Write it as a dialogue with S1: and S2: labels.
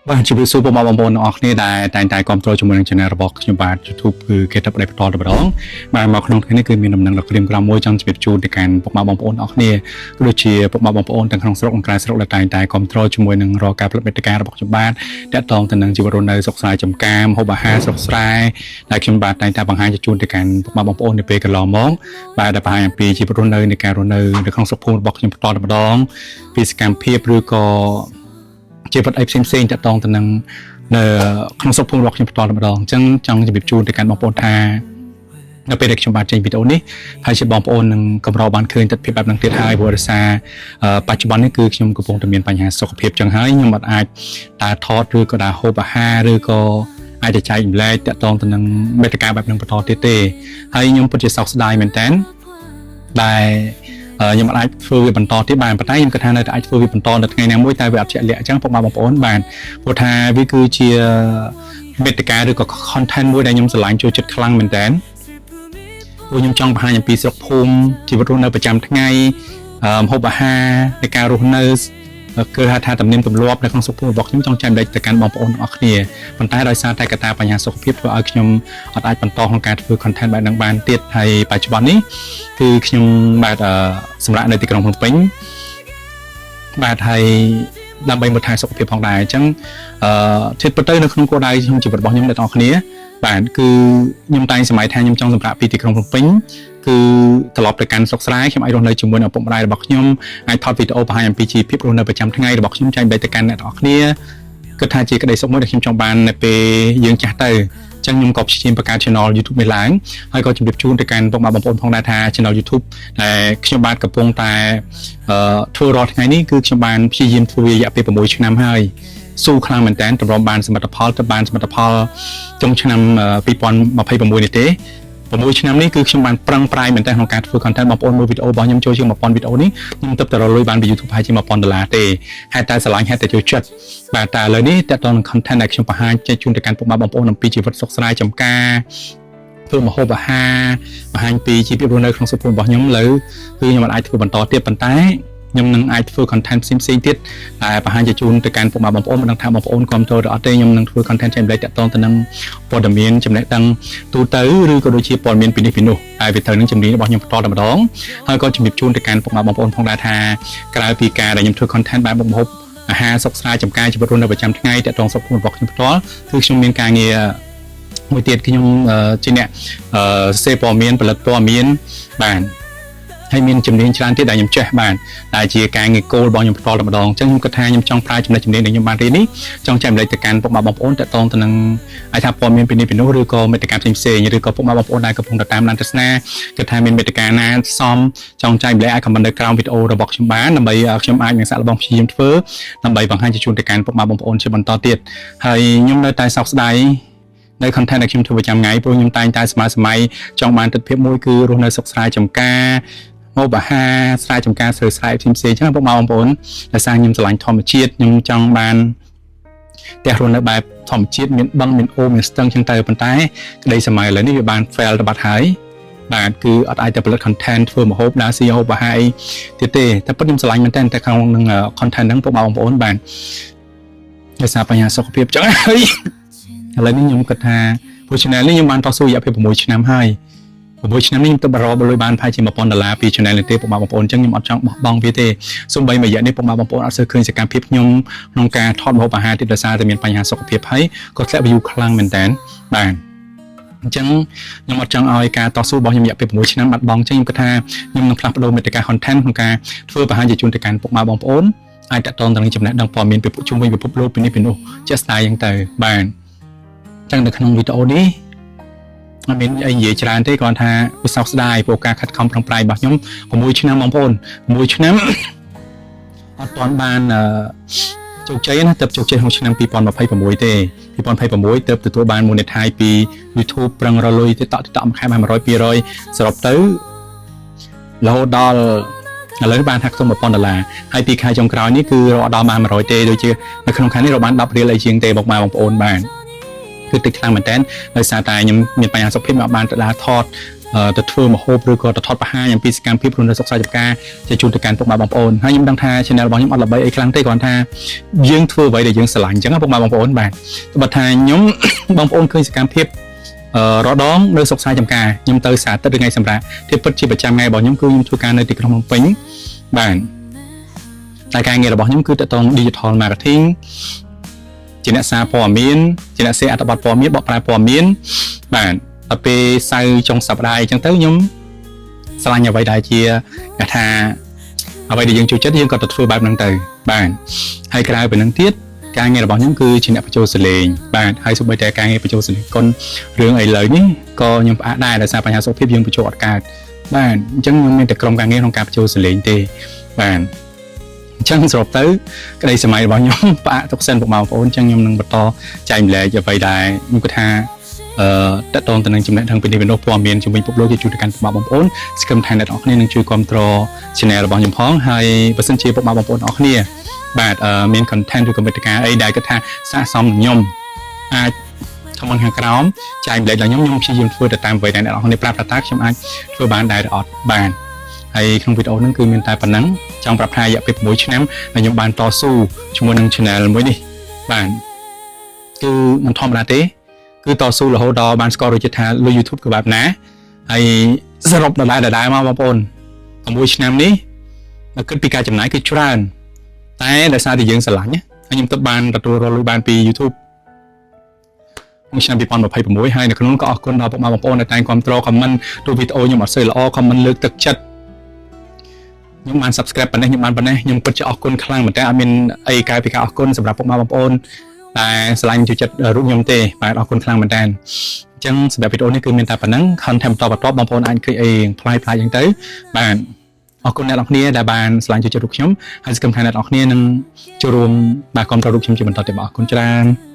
S1: បាទជម្រាបសួរពុកម៉ែបងប្អូនទាំងអស់គ្នាដែលតែងតែគាំទ្រជាមួយនឹង Channel របស់ខ្ញុំបាទ YouTube គឺគេទឹកប្តីបន្តតែម្ដងបាទមកក្នុងថ្ងៃនេះគឺមានដំណឹងដ៏ក្រៀមក្រំមួយចង់ជម្រាបជូនទៅកាន់ពុកម៉ែបងប្អូនទាំងអស់គ្នាក៏ដូចជាពុកម៉ែបងប្អូនទាំងក្នុងស្រុកនិងក្រៅស្រុកដែលតែងតែគាំទ្រជាមួយនឹងរាល់ការផលិតមាតិការបស់ខ្ញុំបាទតាក់ទងទៅនឹងជីវិតរស់នៅស្រុកស្រែចម្ការម្ហូបអាហារស្រុកស្រែដែលខ្ញុំបាទតែងតែបង្ហាញជូនទៅកាន់ពុកម៉ែបងប្អូននៅពេលកន្លងមកបាទដែលបង្ហាញអំពីជីវិតរស់នៅនៃការរស់នៅនៅក្នុងស្រុកភូមិរបស់ខ្ញុំបន្តតែម្ដងពីសកម្មភាពឬក៏ ជីវិតអីផ្សេងផ្សេងៗតាក់ទងទៅនឹងនៅក្នុងស្រុកភូមិរបស់ខ្ញុំផ្ទាល់តែម្ដងអញ្ចឹងចង់ជម្រាបជូនទៅកាន់បងប្អូនថានៅពេលដែលខ្ញុំបានចេញវីដេអូនេះហើយជាបងប្អូននឹងកម្របានឃើញទិដ្ឋភាពបែបហ្នឹងទៀតហើយព្រោះដោយសារបច្ចុប្បន្ននេះគឺខ្ញុំកំពុងតែមានបញ្ហាសុខភាពចឹងហើយខ្ញុំអត់អាចដើរថតឬក៏ដើរហូបអាហារឬក៏អាចទៅចែកម្លែកតាក់ទងទៅនឹងមេត្តាបែបហ្នឹងបន្តទៀតទេហើយខ្ញុំពិតជាសោកស្ដាយមែនតើដែល ខ្ញុំអាចធ្វើវាបន្តទៀតបានប៉ុន្តែខ្ញុំគិតថានៅតែអាចធ្វើវាបន្តនៅថ្ងៃណាមួយតែវាអត់ជាក់លាក់អញ្ចឹងពុកម៉ែបងប្អូនបានព្រោះថាវាគឺជាមេតិកាឬក៏ content មួយដែលខ្ញុំស្រឡាញ់ចូលចិត្តខ្លាំងមែនតើព្រោះខ្ញុំចង់បង្ហាញអំពីស្រុកភូមិជីវិតរស់នៅប្រចាំថ្ងៃអឺម្ហូបអាហារនៃការរស់នៅគឺហៅថាទំនៀមទម្លាប់នៅក្នុងស្រុកភូមិរបស់ខ្ញុំចង់ចែករំលែកទៅកាន់បងប្អូនទាំងអស់គ្នាប៉ុន្តែដោយសារតែកត្តាបញ្ហាសុខភាពធ្វើឲ្យខ្ញុំអត់អាចបន្តក្នុងការធ្វើ content បែបហ្នឹងបានទៀតហើយបច្ចុប្បន្ននេះគឺខ្ញុំបាទអឺសម្រាប់នៅទីក្រុងភ្នំពេញបាទហើយដើម្បីមើលថែសុខភាពផងដែរអញ្ចឹងអឺធៀបទៅនៅក្នុងគោលដៅក្នុងជីវិតរបស់ខ្ញុំអ្នកទាំងអស់គ្នាបាទគឺខ្ញុំតែងសម័យថាខ្ញុំចង់សម្រាប់ពីទីក្រុងភ្នំពេញគឺត្រឡប់ទៅកាន់ស្រុកស្រែខ្ញុំអាចរស់នៅជាមួយនឹងឪពុកម្ដាយរបស់ខ្ញុំអាចថតវីដេអូបង្ហាញអំពីជីវភាពរស់នៅប្រចាំថ្ងៃរបស់ខ្ញុំចែករំលែកទៅកាន់អ្នកទាំងអស់គ្នាគិតថាជាក្តីសុខមួយដែលខ្ញុំចង់បាននៅពេលយើងចាស់ទៅអញ្ចឹងខ្ញុំក៏ព្យាយាមបង្កើត channel YouTube នេះឡើងហើយក៏ជម្រាបជូនទៅកាន់ពុកម៉ែបងប្អូនផងដែរថា channel YouTube ដែលខ្ញុំបាទកំពុងតែអឺធ្វើរាល់ថ្ងៃនេះគឺខ្ញុំបានព្យាយាមធ្វើវារយៈពេល6ឆ្នាំហើយស៊ូខ្លាំងមែនតើតម្រាំបានសមិទ្ធផលទៅបានសមិទ្ធផលចុងឆ្នាំ2026នេះទេ6ឆ្នាំនេះគឺខ្ញុំបានប្រឹងប្រែងមែនតើក្នុងការធ្វើ content បងប្អូនមើលវីដេអូរបស់ខ្ញុំចូលជាង1000វីដេអូនេះខ្ញុំទើបតែរកលុយបានពី YouTube ប្រហែលជា1000ដុល្លារទេហេតុតែស្រឡាញ់ហេតុតែចូលចិត្តបាទតែឥឡូវនេះតើតើនឹង content ដែលខ្ញុំបង្ហាញចែកជូនទៅកាន់ពុកម៉ែបងប្អូនអំពីជីវិតសុខស្រែចម្ការធ្វើម្ហូបអាហារបង្ហាញពីជីវភាពរស់នៅក្នុងសង្គមរបស់ខ្ញុំលើគឺខ្ញុំអាចធ្វើបន្តទៀតប៉ុន្តែខ្ញុំនឹងអាចធ្វើ content ផ្សេងផ្សេងទៀតតែបង្ហាញជាជូនទៅកាន់ពុកម៉ែបងប្អូនមិនដឹងថាបងប្អូនគាំទ្រឬអត់ទេខ្ញុំនឹងធ្វើ content ចែករំលែកតាក់ទងទៅនឹងព័ត៌មានចំណេះដឹងទូទៅឬក៏ដូចជាព័ត៌មានពីនេះពីនោះតែវាត្រូវនឹងជំនាញរបស់ខ្ញុំផ្ទាល់តែម្ដងហើយក៏ជំរាបជូនទៅកាន់ពុកម៉ែបងប្អូនផងដែរថាក្រៅពីការដែលខ្ញុំធ្វើ content បែបមុខម្ហូបអាហារសុខស្រាយចំការជីវិតរស់នៅប្រចាំថ្ងៃតាក់ទងសុខភាពរបស់ខ្ញុំផ្ទាល់គឺខ្ញុំមានការងារមួយទៀតខ្ញុំជាអ្នកសរសេរព័ត៌មានផលិតព័ត៌មានបាទហើយមានជំនាញច្រើនទៀតដែលខ្ញុំចេះបាទដែលជាការងារគោលរបស់ខ្ញុំផ្ទាល់តែម្ដងអញ្ចឹងខ្ញុំគិតថាខ្ញុំចង់ប្រើចំណេះជំនាញដែលខ្ញុំបានរៀននេះចង់ចែករំលែកទៅកាន់ពុកម៉ែបងប្អូនតាក់ទងទៅនឹងអាចថាព័ត៌មានពីនេះពីនោះឬក៏មេតិកាផ្សេងៗឬក៏ពុកម៉ែបងប្អូនដែលកំពុងតែតាមដានទស្សនាគិតថាមានមេតិកាណាសមចង់ចែករំលែកអាច comment នៅក្រោមវីដេអូរបស់ខ្ញុំបានដើម្បីខ្ញុំអាចនឹងសាកល្បងព្យាយាមធ្វើដើម្បីបង្ហាញជាជូនទៅកាន់ពុកម៉ែបងប្អូនជាបន្តទៀតហើយខ្ញុំនៅតែសោកស្ដាយនៅ content ដែលខ្ញុំធ្វើប្រចាំថ្ងៃព្រោះខ្ញុំតែងតែសម័យសម័យចង់បានទិដ្ឋភាពមួយគឺរស់នៅសុខស្រែចម្ការមកអាហារស្រែចម្ការស្រូវស្រែផ្សេងផ្សេងអញ្ចឹងពុកម៉ែបងប្អូនដោយសារខ្ញុំស្រឡាញ់ធម្មជាតិខ្ញុំចង់បានផ្ទះរស់នៅបែបធម្មជាតិមានបឹងមានអូមានស្ទឹងអញ្ចឹងទៅប៉ុន្តែក្តីសម័យឥឡូវនេះវាបាន fail ទៅបាត់ហើយបាទគឺអត់អាចទៅផលិត content ធ្វើម្ហូបដើរស៊ីហូបអាហារអីទៀតទេតែពិតខ្ញុំស្រឡាញ់មែនតើតែក្នុងនឹង content ហ្នឹងពុកម៉ែបងប្អូនបាទដោយសារបញ្ហាសុខភាពអញ្ចឹងហើយឥឡូវនេះខ្ញុំគិតថាព្រោះ channel នេះខ្ញុំបានតស៊ូរយៈពេល6ឆ្នាំហើយ6ឆ្នាំនេះខ្ញុំទៅបរបលុយបានប្រហែលជា1000ដុល្លារពី channel នេះទេពុកម៉ែបងប្អូនអញ្ចឹងខ្ញុំអត់ចង់បោះបង់វាទេសូម្បីមួយរយៈនេះពុកម៉ែបងប្អូនអត់សូវឃើញសកម្មភាពខ្ញុំក្នុងការថតម្ហូបអាហារទៀតដោយសារតែមានបញ្ហាសុខភាពហើយក៏ធ្លាក់ view ខ្លាំងមែនតើបាទអញ្ចឹងខ្ញុំអត់ចង់ឲ្យការតស៊ូរបស់ខ្ញុំរយៈពេល6ឆ្នាំបាត់បង់អញ្ចឹងខ្ញុំគិតថាខ្ញុំនឹងផ្លាស់ប្ដូរមេតិកា content ក្នុងការធ្វើបង្ហាញជាជូនទៅកាន់ពុកម៉ែបងប្អូនអាចតាក់ទងទៅនឹងចំណេះដឹងព័ត៌មានពីជុំវិញពិភពលោកពីនេះពីនោះជាក់ស្ដែងអញ្ចឹងទៅបាទអញ្ចឹងនៅក្នុងវីដេអូនេះអត់មានអីនិយាយច្រើនទេគ្រាន់ថាវាសោកស្ដាយព្រោះការខិតខំប្រឹងប្រែងរបស់ខ្ញុំ6ឆ្នាំបងប្អូន6ឆ្នាំអត់ទាន់បានអឺជោគជ័យណាទើបជោគជ័យក្នុងឆ្នាំ2026ទេ2026ទើបទទួលបាន monetize ពី YouTube ប្រឹងរលុយទៅតក់តក់មួយខែបាន100 200សរុបទៅរហូតដល់ឥឡូវបានថាខ្ទង់1000ដុល្លារហើយពីខែចុងក្រោយនេះគឺរកដល់បាន100ទេដូចជានៅក្នុងខែនេះរកបាន10រៀលអីជាងទេបងប្អូនបានគឺតិចខ្លាំងមែនតើដោយសារតែខ្ញុំមានបញ្ហាសុខភាពមកបានទៅដើរថត ទៅធ្វើម្ហូបឬក៏ទៅថតបង្ហាញអំពីសកម្មភាពរស់នៅស្រុកស្រែចម្ការជាជូនទៅកាន់ពុកម៉ែបងប្អូនហើយខ្ញុំដឹងថា channel របស់ខ្ញុំអត់ល្បីអីខ្លាំងទេគ្រាន់ថាយើងធ្វើអ្វីដែលយើងស្រឡាញ់អញ្ចឹងណាពុកម៉ែបងប្អូនបាទបើថាខ្ញុំ បងប្អូនឃើញសកម្មភាពអឺរដងនៅស្រុកស្រែចម្ការខ្ញុំទៅសាទិត្យឬថ្ងៃសម្រាប់ធៀបពិតជាប្រចាំថ្ងៃរបស់ខ្ញុំគឺខ្ញុំធ្វើការនៅទីក្រុងភ្នំពេញបាទតែការងាររបស់ខ្ញុំគឺទាក់ទង digital marketing ជាអ្នកសារព័ត៌មានជាអ្នកសេអត្ថបទព័ត៌មានបកប្រែព័ត៌មានបាទដល់ពេលសៅរ៍ចុងសប្តាហ៍អញ្ចឹងទៅខ្ញុំស្រឡាញ់អ្វីដែលជាគេថាអ្វីដែលយើងចូលចិត្តយើងក៏ទៅធ្វើបែបហ្នឹងទៅបាទហើយក្រៅពីហ្នឹងទៀតការងាររបស់ខ្ញុំគឺជាអ្នកបញ្ចូលសំឡេងបាទហើយសូម្បីតែការងារបញ្ចូលសំឡេងកុនរឿងឥឡូវនេះក៏ខ្ញុំផ្អាកដែរដោយសារបញ្ហាសុខភាពយើងបញ្ចូលអត់កើតបាទអញ្ចឹងខ្ញុំមានតែក្រុមការងារក្នុងការបញ្ចូលសំឡេងទេបាទអញ្ចឹងសរុបទៅក្តីស្រមៃរបស់ខ្ញុំ ផ្អាកទុកសិនពុកម៉ែបងប្អូនអញ្ចឹងខ្ញុំនឹងបន្តចែករំលែកអ្វីដែលខ្ញុំគិតថាអឺទាក់ទងទៅនឹងចំណេះដឹងពីនេះពីនោះព័ត៌មានជំនាញពិភពលោកជាជួយទៅកាន់ពុកម៉ែបងប្អូនសង្ឃឹមថាអ្នកទាំងអស់គ្នានឹងជួយគាំទ្រ channel របស់ខ្ញុំផងហើយបើសិនជាពុកម៉ែបងប្អូនទាំងអស់គ្នាបាទអឺមាន content ឬក៏មេតិកាអីដែលគិតថាស័ក្តិសមនឹងខ្ញុំអាច comment ខាងក្រោមចែករំលែកដល់ខ្ញុំខ្ញុំព្យាយាមធ្វើទៅតាមអ្វីដែលអ្នកទាំងអស់គ្នាប្រាប់ថាតើខ្ញុំអាចធ្វើបានដែរឬអត់បានហើយក្នុងវីដេអូហ្នឹងគឺមានតែប៉ុណ្ណឹងចង់ប្រាប់ថារយៈពេល6ឆ្នាំដែលខ្ញុំបានតស៊ូជាមួយនឹង channel មួយនេះបាទគឺមិនធម្មតាទេគឺតស៊ូរហូតដល់បានស្គាល់រសជាតិថាលើ YouTube គឺបែបណាហើយសរុបដដែលដដែលមកបងប្អូន6ឆ្នាំនេះបើគិតពីការចំណាយគឺច្រើនតែដោយសារតែយើងស្រឡាញ់ណាហើយខ្ញុំទៅបានទទួលរកលុយបានពី YouTube ក្នុងឆ្នាំ2026ហើយនៅក្នុងនោះក៏អរគុណដល់ពុកម៉ែបងប្អូនដែលតែងគាំទ្រ comment ទូវីដេអូខ្ញុំអត់សូវល្អ comment លើកទឹកចិត្តខ្ញុំបាន subscribe ប៉ុណ្ណេះខ្ញុំបានប៉ុណ្ណេះខ្ញុំពិតជាអរគុណខ្លាំងមែនតើអត់មានអីក្រៅពីការអរគុណសម្រាប់ពុកម៉ែបងប្អូនតែស្រឡាញ់ចូលចិត្តរូបខ្ញុំទេបាទអរគុណខ្លាំងមែនតើអញ្ចឹងសម្រាប់វីដេអូនេះគឺមានតែប៉ុណ្ណឹង content បន្តបន្ទាប់បងប្អូនអាចឃើញអីប្លែកប្លែកអញ្ចឹងទៅបាទអរគុណអ្នកទាំងអស់គ្នាដែលបានស្រឡាញ់ចូលចិត្តរូបខ្ញុំហើយសង្ឃឹមថាអ្នកទាំងអស់គ្នានឹងចូលរួមបាទគាំទ្ររូបខ្ញុំជាបន្តទៀតបាទអរគុណច្រើន។